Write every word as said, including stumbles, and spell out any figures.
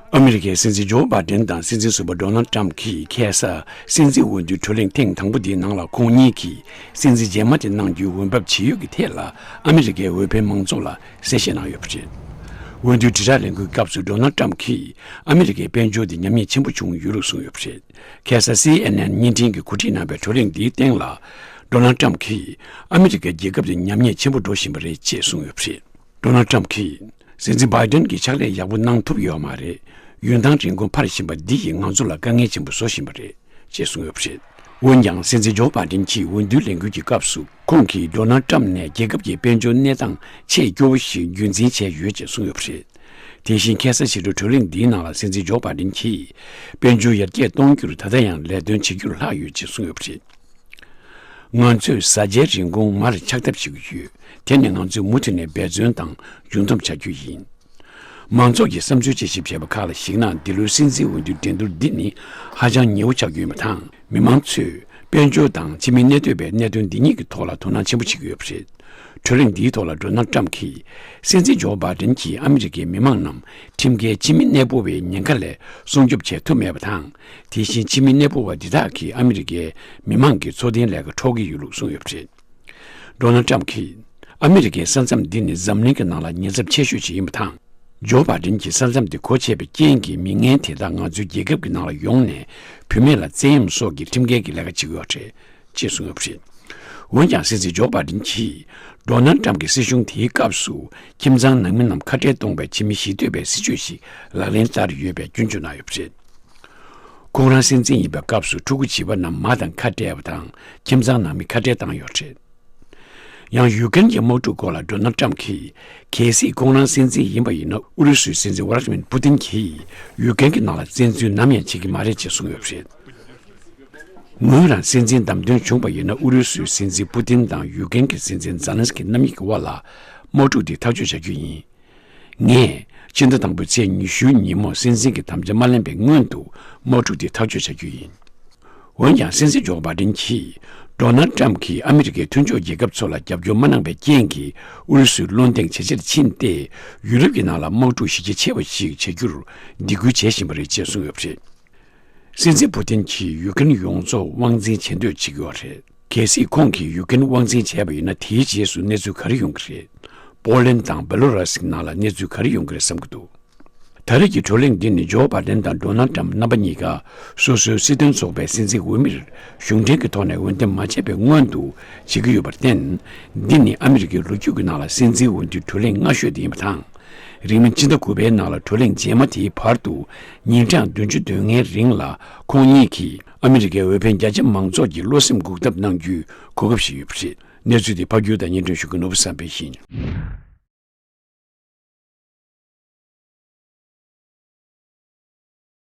ཨ་མི་རི་ཀའི་སྲིད་འཛིན་ཇོ་བྷ་ཌེན་དང་སྲིད་འཛིན་ཟུར་པ་ཌོ་ནལ་ཊམ་གྱིས་ཁ་སང་སྲིད་འཛིན་འོས་བསྡུའི་བགྲོ་གླེང་ཐེངས་དང་པོ་འདིའི་ནང་ལ་ཁོང་གཉིས་ཀྱིས་སྲིད་འཛིན་རྗེས་མ་དེ་གནང་རྒྱུའི་འོས་འབབ་ཇི་ཡོད་ཀྱི་ཐད་ལ་ཨ་མི་རི་ཀའི་འོས་འཕེན་མང་ཚོགས་ལ་གསལ་བཤད་གནང་ཡོད་པ་རེད། འོས་བསྡུའི་དྲིལ་བསྒྲགས་ལས་འགུལ་སྐབས་སུ་ཌོ་ནལ་ཊམ་གྱིས་ཨ་མི་རི་ཀའི་དཔལ་འབྱོར་དེ་ཉམས་ཉེས་ཆེན་པོ་བྱུང་ཡོད་ལུགས་གསུངས་ཡོད་པ་རེད། ཁ་སང་སི་ཨེན་ཨེན་བརྙན་འཕྲིན་གྱིས་གོ་སྒྲིག་གནང་བའི་བགྲོ་གླེང་འདིའི་སྟེང་ལ། ཌོ་ནལ་ཊམ་གྱིས་ཨ་མི་རི་ཀའི་རྒྱལ་ཁབ་དེ་ཉམས་ཉེས་ཆེན་པོ་འགྲོ་བཞིན་པ་རེད་ཅེས་གསུངས་ཡོད་པ་རེད། ཌོ་ནལ་ཊམ་གྱིས། སྲིད་འཛིན་བྷའི་ཌེན་གྱིས་ཕྱག་ལས་ཡག་པོ་གནང་ཐུབ་ཡོད་མ་རེད། ཡུན་ཐང་རིང་པོ་འཕར་བཞིན་པ་འདི་ཡིས་ང་ཚོ་ལ་དཀའ་ངལ་ཆེན་པོ་བཟོ་བཞིན་པ་རེད་ཅེས་གསུངས་ཡོད་པ་རེད། འོན་ཀྱང་སྲིད་འཛིན་ཇོ་བྷའི་ཌེན་གྱིས་འོས་བསྡུའི་ལས་འགུལ་གྱི་སྐབས་སུ་ཁོང་གིས་ཌོ་ནལ་ཊམ་ནས་རྒྱལ་ཁབ་ཀྱི་དཔལ་འབྱོར་གནས་སྟངས་ཆེས་སྐྱོ་བོ་ཞིག་རྒྱུན་འཛིན་བྱས་ཡོད་ཅེས་གསུངས་ཡོད་པ་རེད། དེ་བཞིན་ཁ་སང་ཕྱི་དྲོ་བགྲོ་གླེང་འདིའི་ནང་ལ་སྲིད་འཛིན་ཇོ་བྷའི་ཌེན་གྱིས་དཔལ་འབྱོར་ཡར་རྒྱས་གཏོང་རྒྱུར་ད་ལྟ་ཡང་ལས་དོན་བྱེད་རྒྱུར་ལྷག་ཡོད་ཅེས་གསུངས་ཡོད་པ་རེད། ང་ཚོས་བཟའ་བཅའི་རིན་གོང་མར་ཆག་ཐབས་བྱེད་ཀྱི་ཡོད། དེ་ནི་ང་ཚོས་མུ་མཐུད་ནས་འབད་བརྩོན་དང་མཇུག་བསྡོམས་བྱ་རྒྱུ་ཡིན། མང་ཚོགས་ཀྱིས་བསམ་ཚུལ་དཔྱད་ཞིབ་བྱས་པ་ཁག་ལ་གཞིགས་ན། འདི་ལོའི་སྲིད་འཛིན་འོས་བསྡུའི་འགྲན་བསྡུར་འདི་ནི་ཧ་ཅང་ཉེ་བོ་ཆགས་ཀྱི་ཡོད་པ་དང་། མི་མང་ཚོས་དཔལ་འབྱོར་དང་ཕྱི་མི་གནས་སྡོད་པའི་གནད་དོན་འདི་གཉིས་ཀྱི་ཐོག་ལ་དོ་སྣང་ཆེན་པོ་བྱེད་ཀྱི་ཡོད་པ་རེད། བགྲོ་གླེང་འདིའི་ཐོག་ལ་ཌོ་ནལ་ཊམ་གྱིས། སྲིད་འཛིན་ཇོ་བྷའི་ཌེན་གྱིས་ཨ་མི་རི་ཀའི་མི་མང་རྣམས་ཁྲིམས་འགལ་ཕྱི་མི་གནས་སྤོ་བའི་ཉེན་ཁ་ལས་སྲུང་སྐྱོབ་བྱེད་ཐུབ་མེད་པ་དང་། དེ་བཞིན་ཕྱི་མི་གནས་སྤོ་བ་འདི་དག་གིས་ཨ་མི་རི་ཀའི་མི་མང་གི་འཚོ་རྟེན་ལས་ཀ་འཕྲོག་གི་ཡོད་ལུགས་གསུངས་ཡོད་པ་རེད། ཌོ་ནལ་ཊམ་གྱིས། ཨ་མི་རི་ཀའི་ས་མཚམས་འདི་ནི་འཛམ་གླིང་གི་ནང་ལ་ཉེན་ཚབས་ཆེ་ཤོས་ཤིག་ཡིན་པ་དང་། ཇོ་བྷའི་ཌེན་གྱིས་ས་མཚམས་འདི་སྒོ་ཕྱེ་བའི་རྐྱེན་གྱིས་མི་ངན་དེ་དག་ང་ཚོའི་རྒྱལ་ཁབ་ཀྱི་ནང་ལ་ཡོང་ནས་བུད་མེད་ལ་བཙན་གཡེམ་སོགས་ཀྱི་ཁྲིམས་འགལ་གྱི་ལས་ཀ་བྱེད་ཀྱི་ཡོད་རེད་ཅེས་གསུངས་ཡོད་པ་རེད། འོན་ཀྱང་སྲིད་འཛིན་ཇོ་བྷའི་ཌེན་གྱིས་ཌོ་ནལ་ཊམ་གྱི་སྲིད་གཞུང་དེའི་སྐབས་སུ་ཁྱིམ་ཚང་ནང་མི་རྣམས་ཁ་བྲལ་གཏོང་བའི་ཕྱི་མི་ཞི་གཏོད་པའི་སྲིད་བྱུས་ཤིག་ལག་ལེན་བསྟར་ཡོད་པའི་སྐྱོན་བརྗོད་གནང་ཡོད་པ་རེད། ཁོང་རང་སྲིད་འཛིན་ཡིན་པའི་སྐབས་སུ་ཕྲུ་གུ་བྱིས་པ་རྣམས་མ་དང་ཁ་བྲལ་བ་དང་ཁྱིམ་ཚང་ནང་མི་ཁ་བྲལ་བཏང་ཡོད་རེད། ཡང་ཡུ་ཀེན་གྱི་དམག་འཁྲུག་སྐོར་ལ་ཌོ་ནལ་ཊམ་གྱིས། གལ་སྲིད་ཁོང་རང་སྲིད་འཛིན་ཡིན་པ་ཡིན་ན་ཨུ་རུ་སུའི་སྲིད་འཛིན་ཝ་ལ་ཏི་མིར་པུ་ཏིན་གྱིས་ཡུ་ཀེན་གྱི་ནང་ལ་བཙན་འཛུལ་ནམ་ཡང་བྱེད་ཀྱི་མ་རེད་ཅེས་གསུངས་ཡོད་པ་རེད། ངོས་རང་སྲིད་འཛིན་བདམས་ཐོན་བྱུང་བ་ཡིན་ན་ཨུ་རུ་སུའི་སྲིད་འཛིན་པུ་ཏིན་དང་ཡུ་ཀེན་གྱི་སྲིད་འཛིན་ཛ་ལན་སི་ཀི་རྣམ་གཉིས་ཀྱི་དབར་ལ་དམག་འཁྲུག་འདི་ཐག་གཅོད་བྱ་རྒྱུ་ཡིན། ངས་ཕྱི་ཟླ་དང་པོའི་ཚེས་ཉི་ཤུའི་ཉིན་མོ་སྲིད་འཛིན་གྱི་དམ་བཅའ་མ་ལེན་པའི་སྔོན་དུ་དམག་འཁྲུག་འདི་ཐག་གཅོད་བྱ་རྒྱུ་ཡིན། འོན་ཀྱང་སྲིད་འཛིན་ཇོ་བྷའི་ཌེན་གྱིས་ཌོ་ནལ་ཊམ་གྱིས་ཨ་མི་རི་ཀའི་མཐུན་ཕྱོགས་རྒྱལ་ཁབ་ཚོ་ལ་རྒྱབ་སྐྱོར་མ་གནང་བའི་རྐྱེན་གྱིས་ཨུ་རུ་སུའི་བློ་འདེངས་ཇེ་ཆེར་ཕྱིན་ཏེ་ཡུ་རོབ་ཀྱི་ནང་ལ་དམག་འཁྲུག་གཞི་རྒྱ་ཆེ་བ་ཞིག་བྱ་རྒྱུར་སྡིགས་སྐུལ་བྱེད་བཞིན་པ་རེད་ཅེས་གསུངས་ཡོད་པ་རེད། སྲིད་འཛིན་པུ་ཏིན་གྱིས་ཡུ་ཀེན་ཡོངས་རྫོགས་དབང་འཛིན་བྱེད་འདོད་བྱེད་ཀྱི་ཡོད་རེད། གལ་སྲིད་ཁོང་གིས་ཡུ་ཀེན་དབང་འཛིན་བྱས་པ་ཡིན་ན་དེའི་རྗེས་སུ་གནས་ཚུལ་ག་རེ་ཡོང་གི་རེད། པོ་ལན་དང་བེ་ལོ་ར་སི་གི་ནང་ལ་གནས་ཚུལ་ག་རེ་ཡོང་གི་རེད་བསམ་གྱི་འདུག་ད་རེས་ཀྱི་བགྲོ་གླེང་འདི་ནི་ཇོ་བྷ་ཌེན་དང་ཌོ་ནལ་ཊམ་རྣམ་པ་གཉིས་ཀ་སོ་སོའི་སྲིད་དོན་ཚོགས་པའི་སྲིད་འཛིན་འོས་མིར་གཞུང་འབྲེལ་གྱི་ཐོག་ནས་འོས་འདེམས་མ་བྱས་པའི་སྔོན་དུ་བྱེད་ཀྱི་ཡོད་པར་བརྟེན། འདི་ནི་ཨ་མི་རི་ཀའི་ལོ་རྒྱུས་ཀྱི་ནང་ལ་སྲིད་འཛིན་འོས་བསྡུའི་བགྲོ་གླེང་སྔ་ཤོས་དེ་ཡིན་པ་དང་། རིང་མིན་ཕྱི་ཟླ་དགུ་པའི་ནང་ལ་བགྲོ་གླེང་རྗེས་མ་དེའི་བར་དུ་ཉིན་གྲངས་བདུན་ཅུ་དོན་ལྔའི་རིང་ལ་ཁོང་གཉིས་ཀྱིས་ཨ་མི་རི་ཀའི་འོས་འཕེན་རྒྱ་ཆེ་མང་ཚོགས་ཀྱི་བློ་སེམས་འགུག་ཐབས་གནང་རྒྱུའི་གོ་སྐབས་ཤིག་ཡོད་པ་རེད། གནས་ཚུལ་དེ་ཕབ་སྒྱུར་དང་སྙན་སྒྲོན་ཞུ་མཁན་ནོར་བུ་བསམ་འཕེལ་ཡིན།